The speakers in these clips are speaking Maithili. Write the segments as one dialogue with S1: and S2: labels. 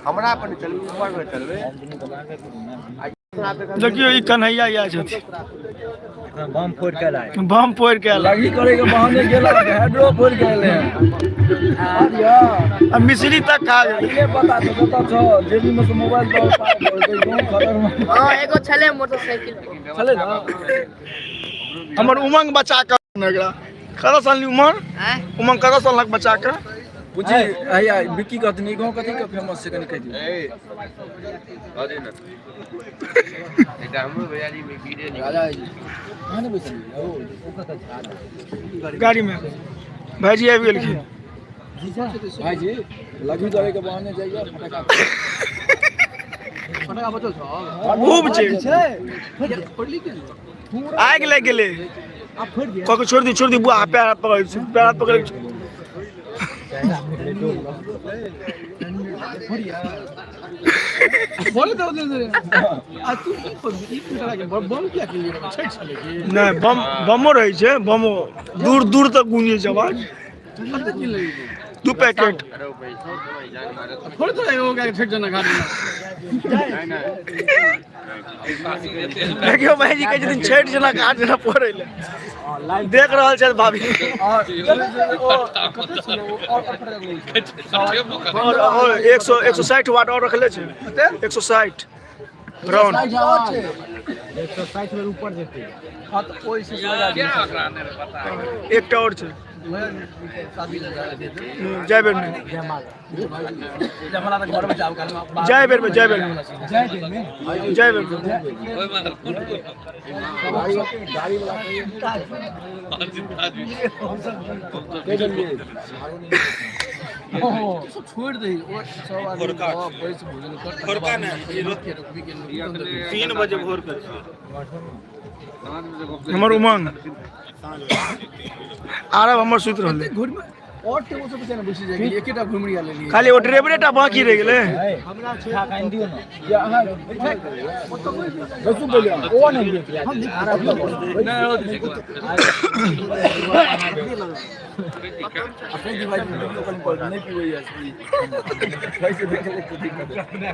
S1: हमरा पर चलबै, ऊपर मे चलबै।
S2: देखियौ, ई कन्हैया इएह छथिन।
S3: बम फोड़ के लाए।
S2: बम फोड़ के आयल।
S4: लगी करे के बहाने गेला, हेड्रो फोड़ के एले।
S2: आ मिश्री तक खा गेल।
S4: ये पता तो कत छो, जेबी में से मोबाइल तो पार कर गांव खबर में।
S5: हाँ, एगो छले मोटरसाइकिल पर।
S4: चले ना।
S2: हमर उमंग बचा कऽ एकरा कतऽ सँ अनली उमंग?
S5: आँय?
S2: उमंग कतऽ सँ अनलक बचा कऽ?
S4: पूछी हैया विक्की कहथिन, ई गांव कथी के फेमस छै, कनि कहि दियौ। राजा जी कहाँ ने बैसलियै ओ?
S2: गाड़ी में भाईजी आबि गेलखिन।
S4: भाईजी लगी करे के बहाने जाइए, फटाका
S1: फटका बचल छौ?
S2: खूब छै। आगि लागि गेलै। कह के छोड़ दी, छोड़ दी बुआ, पैर हाथ पकड़, पैर हाथ पकड़।
S1: बोले तो दे आ तू की ई फटका के बम किया के लिए छठि छलै की?
S2: नहि, बम बमो रहै छै, बमो दूर दूर तक गूंजै छै आवाज।
S1: कते की लेली?
S2: दू पैकेट।
S1: थोड़े थोड़े एगो गाय छठि जना गाड़ी।
S2: देखियौ, भाईजी कहै छथिन छठि जेना घाट जेना पड़ै लए। देख रहल छथि भाभी। और 160 वाट और रखले छै, 160 राउंड।
S3: 160 बेर ऊपर जेतै।
S1: हाँ, तऽ ओहि से
S2: एकटा और छै। जाय बेर में।
S1: जमाना तऽ घर में जाउ।
S2: जाय बेर में, जाय बेर में, जाय बेर में।
S4: गाड़ी वाला
S1: छोड़ि दही, ओ सब आदमी बैस भोजन कर।
S2: 3 बजे भोर के हमर उमंग आरब हमर सुति रहलै।
S1: घुरमे और टेबल सब बच्चा बैसि जाइ, एकेटा घुमरिया लेलियै।
S2: खाली ओ ड्राइवरे टा बाकी रहि गेलै।
S3: खा के दियौ ने।
S4: बैसू पहिले।
S3: ओ नहि लिअ।
S4: अपने की भाई वीडियो कॉलिंग पर नहीं पीबै। कैसे देख ले तो दिक्कत है।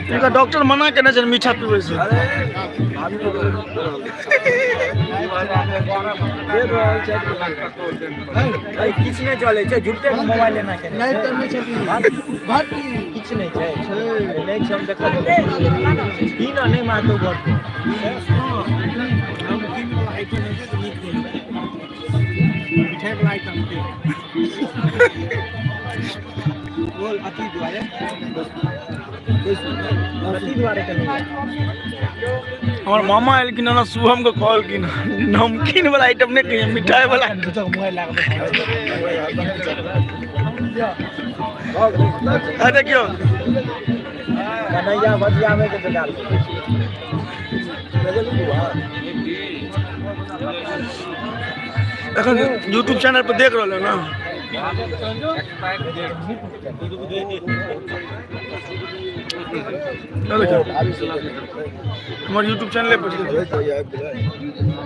S2: हिनका डॉक्टर मना केने छै मीठा पीबै से।
S4: अरे भाभी, देख रहल छै।
S3: किछु नहि चलै छै, झूठे के मोबाइल लेना के।
S1: नहि तऽ नहि छै,
S3: किछु नहि छै। अरे नहि छै, हम देखल ई ना नहि मारतौ घर पर।
S1: नमकीन वाला आइटम हेतै तऽ नीक होइतै, मिठाई वाला आइटम के बोल अथी दुआरे।
S3: अथी दुआरे कनि।
S2: हमर मामा एलखिन हन, शुभम के कहलखिन, नमकीन वाला आइटम नहि कहिए, मिठाई वाला।
S1: मोबाइल लागल।
S2: आ देखियौ।
S3: कन्हैया बजियाबै के बेकार।
S2: एखन यूट्यूब चैनल पर देख रहल है ना। चलो देखियौ, हमर यूट्यूब चैनल पर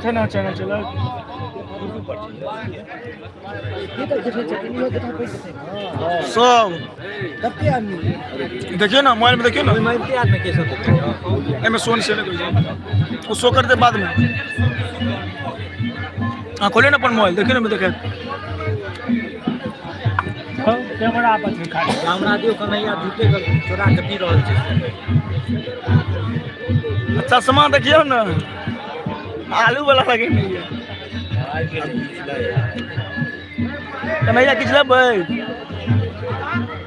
S2: छै ना, चैनल चला। सब देखियौ ना, मोबाइल में देखियौ ना।
S3: ओहिमे एते आदमी के सब देखै?
S2: एहिमे सोन से नहि कहै छै, ओ शो करते बादमे। हाँ, खोलिए ना अपन मोबाइल, देखिए ना, मैं देखे।
S3: कैमरा पर छै खाली। हमरा दियौ, कन्हैया झूठे के चोरा के पी रहल छै।
S2: चश्मा देखियौ ना, आलू वाला लगे नहीं है। कन्हैया, किछु लेबै?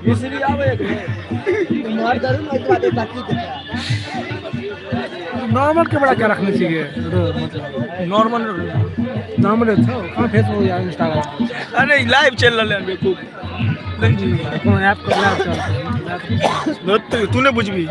S4: मिश्री आबै।
S3: मार दरू ना, ओहिके बाद एकरा की देतै?
S1: नॉर्मल कैमरा क्या रखने चाहिए?
S2: नॉर्मल।
S1: नॉर्मल छौ कहाँ, फेसबुक या इंस्टाग्राम?
S2: अरे, लाइव चलि रहलै हन बेवकूफ।
S1: कोनो ऐप के लाइव चल?
S2: तू नहि बुझबी।